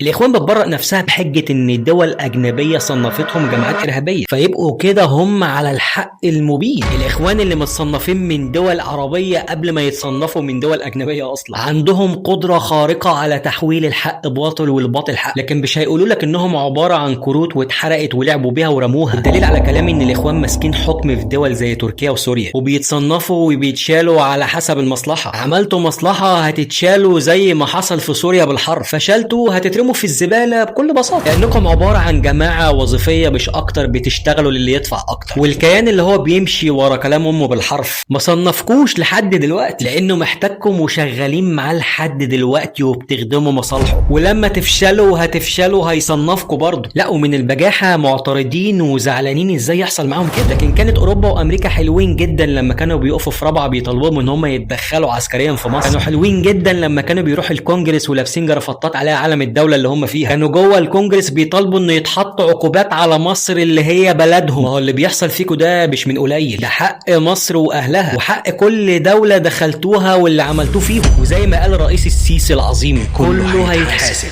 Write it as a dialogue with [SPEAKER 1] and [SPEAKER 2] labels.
[SPEAKER 1] الاخوان بتبرأ نفسها بحجة ان الدول الاجنبية صنفتهم جماعات ارهابية، فيبقوا كده هم على الحق المبين. الاخوان اللي متصنفين من دول عربية قبل ما يتصنفوا من دول اجنبية اصلا، عندهم قدره خارقة على تحويل الحق باطل والباطل حق، لكن مش هيقولوا لك انهم عبارة عن كروت واتحرقت ولعبوا بيها ورموها. الدليل على كلامي ان الاخوان ماسكين حكم في دول زي تركيا وسوريا، وبيتصنفوا وبيتشالوا على حسب المصلحة. عملتوا مصلحة هتتشالوا زي ما حصل في سوريا بالحرف، فشلتوا هتترموا في الزبالة بكل بساطة، لانكم عبارة عن جماعة وظيفية مش اكتر، بتشتغلوا للي يدفع اكتر. والكيان اللي هو بيمشي ورا كلام امه بالحرف ما صنفكوش لحد دلوقتي، لانه محتاجكم وشغالين معاه لحد دلوقتي وبتخدموا مصالحه، ولما تفشلوا هتفشلوا هيصنفكوا برضه. لا، ومن البجاحة معترضين وزعلانين ازاي يحصل معاهم كده. لكن كانت اوروبا وامريكا حلوين جدا لما كانوا بيقفوا في رابعه بيطالبوهم ان هم يتدخلوا عسكريا في مصر، كانوا حلوين جدا لما كانوا بيروحوا الكونجرس ولابسين جرافطات عليها علم الدولة اللي هم فيها، كانوا جوه الكونجرس بيطالبوا انه يتحط عقوبات على مصر اللي هي بلدهم. ما هو اللي بيحصل فيكوا ده مش من قليل، ده حق مصر واهلها وحق كل دولة دخلتوها واللي عملتوه فيهم. وزي ما قال الرئيس السيسي العظيم، كله هيتحاسب.